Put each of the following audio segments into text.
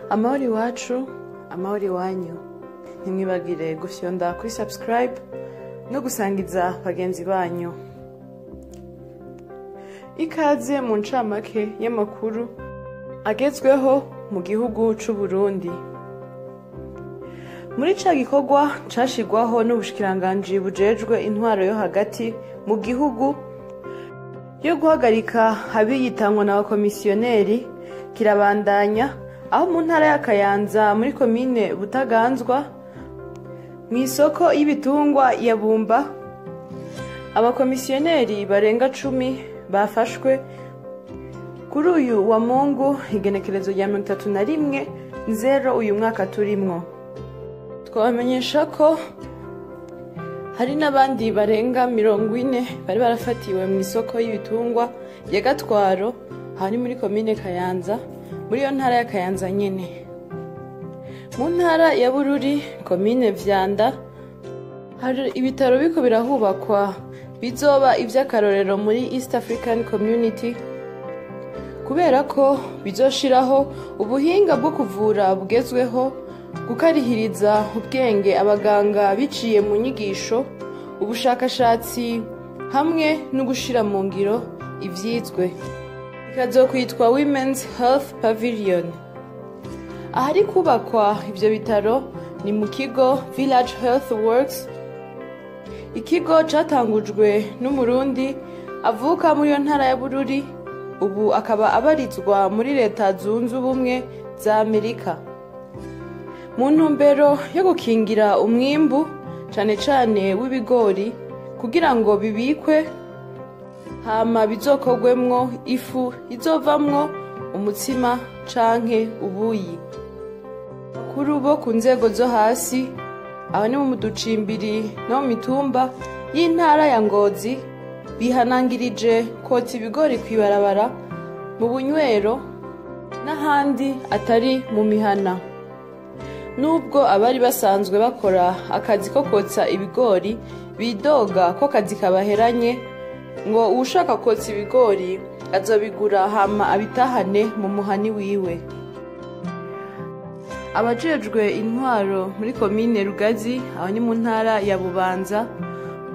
Amahoro iwacu, amahoro iwanyu. Ntimwibagire gufyonda kuri subscribe no gusangiza bagenzi banyu. Ikaze mu ncamake y'amakuru agezweho mu gihugu c'u Burundi. Muri ca gikorwa cashirwaho n'ubushikiranganji bujejwe intwaro yo hagati mu gihugu yo guhagarika abiyitanwa n'abakomisiyoneri kirabandanya, aho mu ntara ya Kayanza muri komine Butaganzwa mw'isoko y'ibitungwa ya Bumba abakomisiyoneri barenga 10 bafashwe kuri uyu wa Mungu igenekerezo rya 31 nzero uyu mwaka turimwo. Twabamenyesha ko hari n'abandi barenga 40 bari barafatiwe mu isoko y'ibitungwa ya Gatwaro, aha ni muri komine Kayanza, muri iyo ntara ya Kayanza nyene. Mu ntara ya Bururi, komine Vyanda, hari ibitaro biko birahubakwa bizoba ivy'akarorero muri East African Community, kubera ko bizoshiraho ubuhinga bwo kuvura bugezweho, gukarihiriza ubwenge abaganga biciye mu nyigisho, ubushakashatsi hamwe no gushira mu ngiro ivyizwe. Ikazokwitwa Women's Health Pavilion. Ahari kubakwa ivyo bitaro ni mu kigo Village Health Works, ikigo catangujwe n'Umurundi avuka muri iyo ntara ya Bururi, ubu akaba abarizwa muri Leta Zunze Ubumwe za Amerika. Mu ntumbero yo gukingira umwimbu cane cane w'ibigori kugira ngo bibikwe hama bizokorwemwo ifu izovamwo umutsima canke ubuyi. Bakuru bo ku nzego zo hasi, aho ni mu ducimbiri no mu mitumba y'intara ya Ngozi, bihanangirije kotsa ibigori kw'ibarabara, mu bunywero n'ahandi atari mu mihana. Nubwo abari basanzwe bakora akazi ko kotsa ibigori bidoga ko akazi kabaheranye, ngo uwushaka kotsa ibigori azobigura hama abitahane mu muhani wiwe. Abajejwe intwaro muri komine Rugazi, aho ni mu ntara ya Bubanza,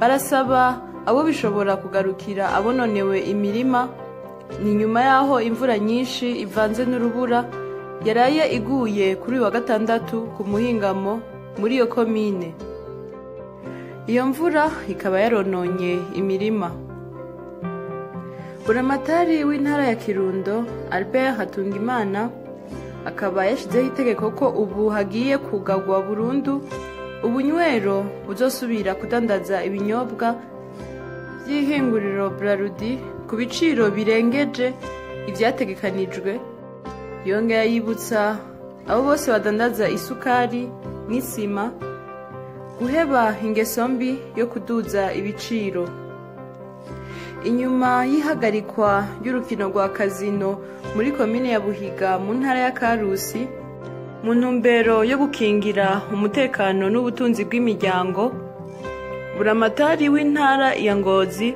barasaba abo bishobora kugarukira abononewe imirima. Ni nyuma yaho imvura nyinshi ivanze n'urubura yaraye iguye kuri wa gatandatu ku muhingamo muri iyo komine. Iyo mvura ikaba yarononye imirima. Buramatari w'intara ya Kirundo, Albert Hatungimana, akaba yashizeho itegeko ko ubu hagiye kugagwa burundu ubunywero buzosubira kudandaza ibinyobwa vy'ihinguriro Brarudi ku biciro birengeje ivyategekanijwe. Yongera yibutsa abo bose badandaza isukari n'isima guheba ingeso mbi yo kuduza ibiciro. Inyuma y'ihagarikwa ry'urukino rwa kazino muri komine ya Buhiga mu ntara ya Karusi, mu ntumbero yo gukingira umutekano n'ubutunzi bw'imiryango, Buramatari w'intara ya Ngozi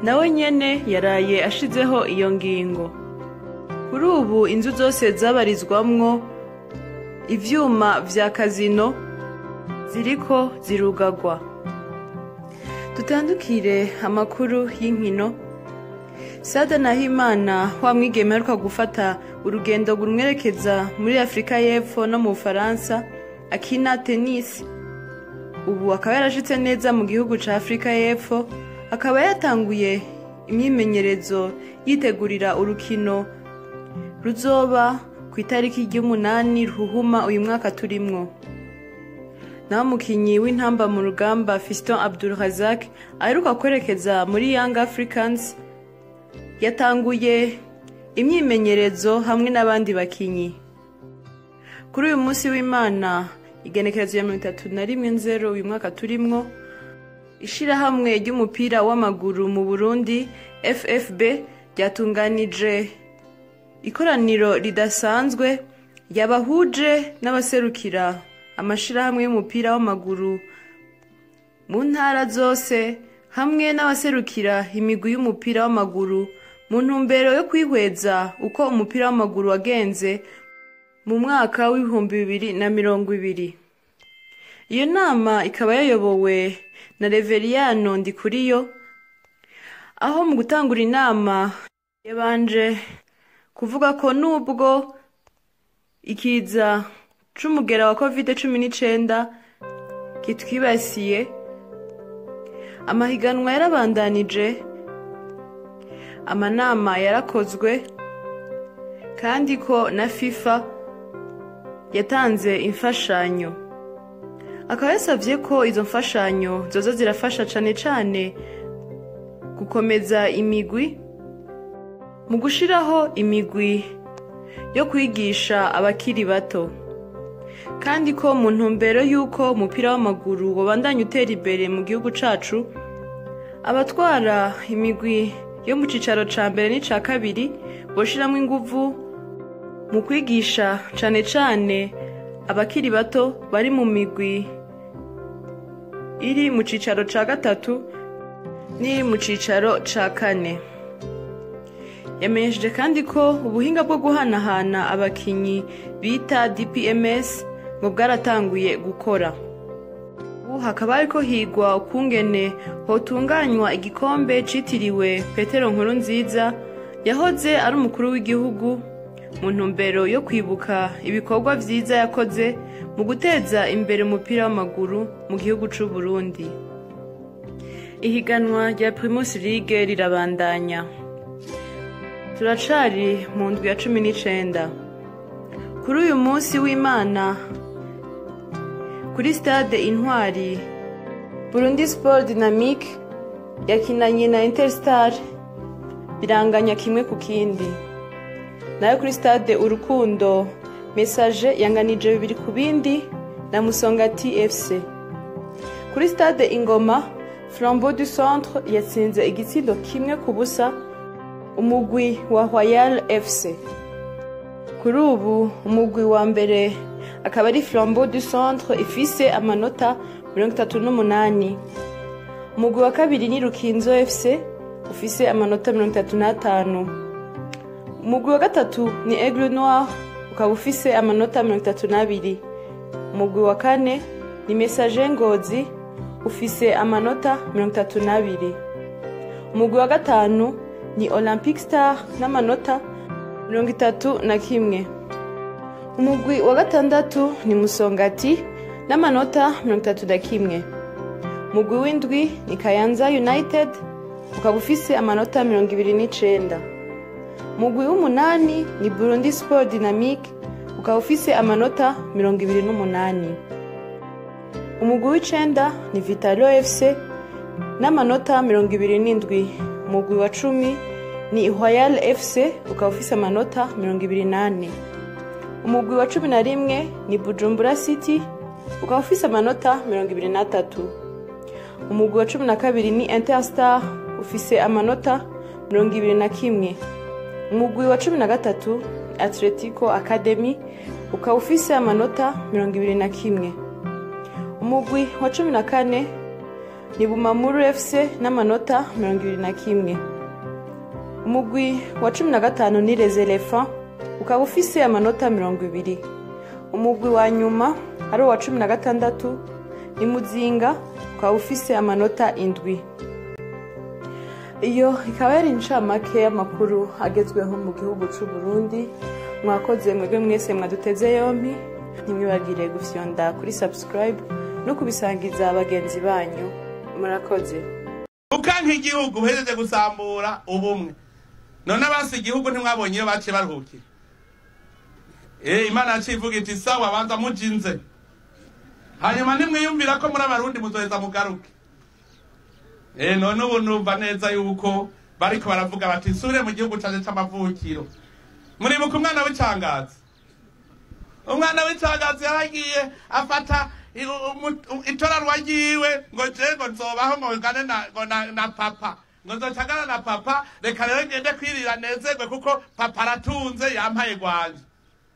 nawe nyene yaraye ashizeho iyo ngingo. Kuri ubu inzu zose zabarizwamwo ivyuma vya kazino ziriko zirugagwa. Dutandukire amakuru y'inkino. Sada Nahimana wa mwigeme aheruka gufata urugendo rumwerekeza muri Afrika y'Epfo no mu Bufaransa akina tennis, ubu akaba yarashitse neza mu gihugu ca Afrika y'Epfo, akaba yatanguye imyimenyerezo yitegurira urukino ruzoba ku itariki ry'umunani Ruhuhuma uyu mwaka turimwo. Naho umukinyi w'intamba mu rugamba Fiston Abdulrazak aheruka kwerekeza muri Young Africans yatanguye imyimenyerezo hamwe n'abandi bakinyi. Kuri uyu munsi w'Imana igenekerezo ya 31 nzero uyu mwaka turimwo, ishirahamwe ry'umupira w'amaguru mu Burundi FFB ryatunganije ikoraniro ridasanzwe yabahuje n'abaserukira amashirahamwe y'umupira w'amaguru mu ntara zose hamwe n'abaserukira imigwi y'umupira w'amaguru mu ntumbero yo kwihweza uko umupira w'amaguru wagenze mu mwaka w'2020. Iyo nama ikaba yayobowe na Reveriyano Ndikuriyo, aho mu gutangura inama yabanje kuvuga ko nubwo ikiza c'umugera wa COVID-19 kitwibasiye, amahiganwa yarabandanije, amanama yarakozwe, kandi ko na FIFA yatanze imfashanyo. Akaba yasavye ko izo mfashanyo zoza zirafasha cane cane gukomeza imigwi mu gushiraho imigwi yo kwigisha abakiri bato, kandi ko mu ntumbero y'uko umupira w'amaguru wobandanya utera imbere mu gihugu cacu, abatwara imigwi yo mu cicaro ca mbere n'ica kabiri boshiramwo inguvu mu kwigisha cane cane abakiri bato bari mu migwi iri mu cicaro ca gatatu n'iri mu cicaro ca kane. Yamenyesheje kandi ko ubuhinga bwo guhanahana abakinyi bita DPMS ngo bwaratanguye gukora. Ubu hakaba hariko higwa ukungene hotunganywa igikombe citiriwe Petero Nkurunziza yahoze ari umukuru w'igihugu, mu ntumbero yo kwibuka ibikorwa vyiza yakoze mu guteza imbere umupira w'amaguru mu gihugu c'u Burundi. Ihiganwa rya Primus League rirabandanya. Turacari mu ndwi ya 19. Kuri uyu munsi w'Imana, kuri stade Intwari, Burundi Sport Dynamique yakinanye na Interstar biranganya 1-1. Nayo kuri stade Urukundo, Message yanganije 2-2 na Musongati FC. Kuri stade Ingoma, Flambeau du Centre yatsinze igitsindo 1-0 umugwi wa Royal FC. Kuri ubu umugwi wa mbere akaba ari Flambeau du Centre ifise amanota 38. Umugwi wa kabiri ni Rukinzo FC ufise amanota 35. Umugwi wa gatatu ni Aigle Noir ukaba ufise amanota 32. Umugwi wa kane ni Messager Ngozi ufise amanota 32. Umugwi wa gatanu ni Olympic Star n'amanota 31. Umugwi wa gatandatu ni Musongati n'amanota 31. Umugwi w'indwi ni Kayanza United ukaba ufise amanota 29. Umugwi w'umunani ni Burundi Sport Dynamique ukaba ufise amanota 28. Umugwi w'icenda ni Vitalo FC n'amanota 27. Umugwi wa 10 ni Royal FC ukaba ufise amanota 24. Umugwi wa 11 ni Bujumbura City ukaba ufise amanota 23. Umugwi wa 12 ni Interstar ufise amanota 21. Umugwi wa 13 Atletico Academy ukaba ufise amanota 21. Umugwi wa 14 ni Bumamuru FC n'amanota 21. Umugwi wa 15 ni Les Elephants ukaba ufise amanota 20. Umugwi wa nyuma ari wa 16 ni Muzinga ukaba ufise amanota 7. Iyo ikaba yari incamake y'amakuru agezweho mu gihugu c'u Burundi. Mwakoze mwebwe mwese mwaduteze yompi, ntimwibagire gufyonda kuri subscribe no kubisangiza bagenzi banyu. Murakoze. Ukanka igihugu uhejeje gusambura ubumwe. None abasi igihugu ntimwabonye iyo baciye baruhukira. Imana yaciye iti sawa banza mujinze. Hanyuma nimwiyumvira ko muri abarundi muzoheza mugaruke. None ubu numva neza yuko bariko baravuga bati nsubire mu gihugu canje c'amavukiro. Muribuka umwana w'icangazi. Umwana w'icangazi yaragiye afata itorarwa ryiwe ngo je ngo nzobaho ngo ngane na papa. Ngo nzocagana na papa, reka rero ngende kwirira nezerwe kuko papa aratunze yampaye gwanje.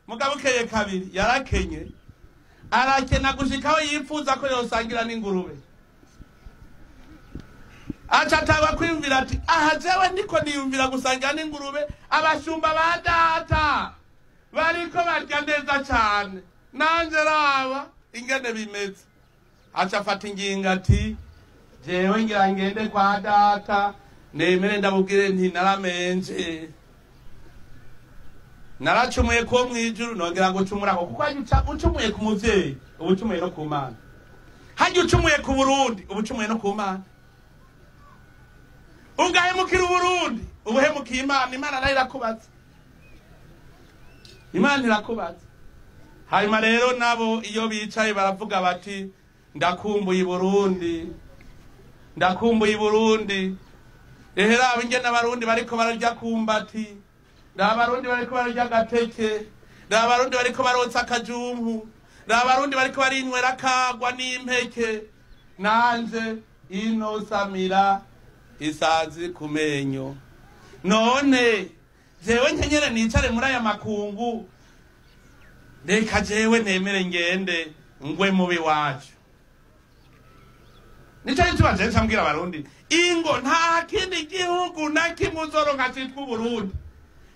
Mugabo ukeye kabiri yarakenye. Arakena gushikaho yipfuza ko yosangira n'ingurube. Aca atangwa kwiyumvira ati aha jewe ndiko niyumvira gusangira n'ingurube, abashumba ba data bariko Bariko barya neza cyane, nanje raba ingene bimeze. Aca afata ingingo ati jewe ngira ngende kwa data, nemere ndamubwire nti naramenje, naracumuye ko mwijuru, nongera ngo ucumuraho, kuko hajya ucumuye ku muvyeyi uba ucumuye no ku Mana, hajya ucumuye ku Burundi uba ucumuye no ku Mana, ugahemukira Uburundi ubuhemukiye Imana. Imana nayo irakubaza, Imana irakubaza. Hanyuma rero nabo iyo bicaye baravuga bati ndakumbuye Burundi, ndakumbuye Burundi. Ehera ingene abarundi bariko bararya kumbati, abarundi bariko bararya agateke, abarundi bariko barotsa akajumpu, abarundi bariko barinywera kagwa n'impeke, nanje inosamira isazi kumenyo. None jewe nkenyere nicare muri aya makungu, reka jewe nemere ngende ngwe mubi wacu. Nico gituma jewe ncambwira abarundi ingo nta kindi gihugu na kimwe uzoronka citwa Uburundi.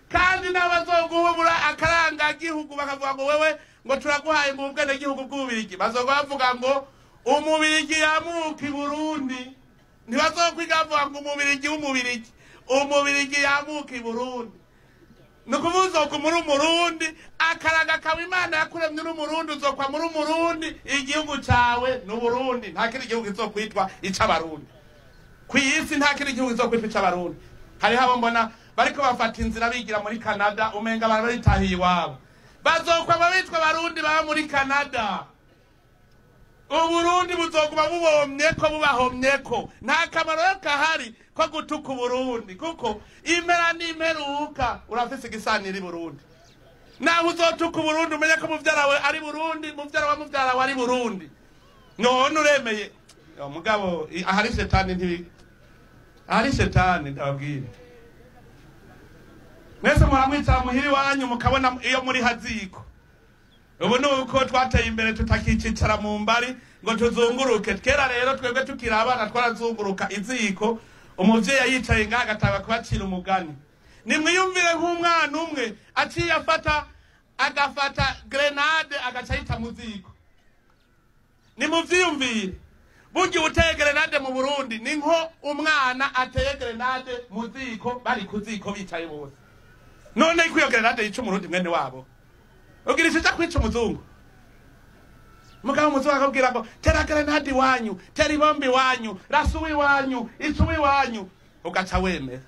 Kandi n'abazoguhubura akaranga gihugu bakavuga ngo wewe ngo turaguhaye ngo ubwene gihugu bw'Ububirigi, bazoga bavuga ngo umubirigi yamuka i Burundi. Ntibazokwiga bavuga ngo umubirigi w'umubirigi, umubirigi yamuka i Burundi. Nukuvuga uzokwa muri Umurundi, akaraga kawe Imana yakuremye uri Umurundi, uzokwa muri Umurundi, igihugu cawe ni Uburundi. Nta kindi gihugu kizokwitwa ic'Abarundi kw'isi, nta kindi gihugu kizokwitwa ic'Abarundi. Hariho abo mbona bariko bafata inzira bigira muri Canada, umenga abantu baritahiye iwabo, bazokwa bitwa Abarundi baba muri Canada. Uburundi buzoguma bubomyeko bubahomyeko. Nta kamaro kahari ko gutuka Uburundi, kuko impera n'imperuka urafise igisanira i Burundi. Naho uzotuka Uburundi umenye ko muvyara wawe ari Burundi, muvyara wa muvyara wawe ari Burundi. None uremeye mugabo ahari shetani ntibi, ahari shetani ndababwira. Mwese muramwicara muhiri wanyu mukabona iyo muri haziko. Ubu nuko twateye imbere tutakicicara mu mbari ngo tuzunguruke. Kera rero twebwe tukiri abana twarazunguruka iziko, umuvyeyi yicaye ngaha agatanga kubacira umugani. Nimwiyumvire nk'umwana umwe aciye afata agafata grenade agaca yita mu ziko. Nimuvyiyumvire, burya uteye grenade mu Burundi ni nko umwana ateye grenade mu ziko, bari ku ziko bicaye bose. None ko iyo grenade yica umurundi mwene wabo, ugira isha kwica umuzungu. Mugabo umuzungu akabwira ngo tera grenade iwanyu, tera ibombi iwanyu, rasa uwiwanyu, ica uwiwanyu, ugaca wemera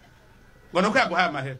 ngo nuko yaguhaye amahera.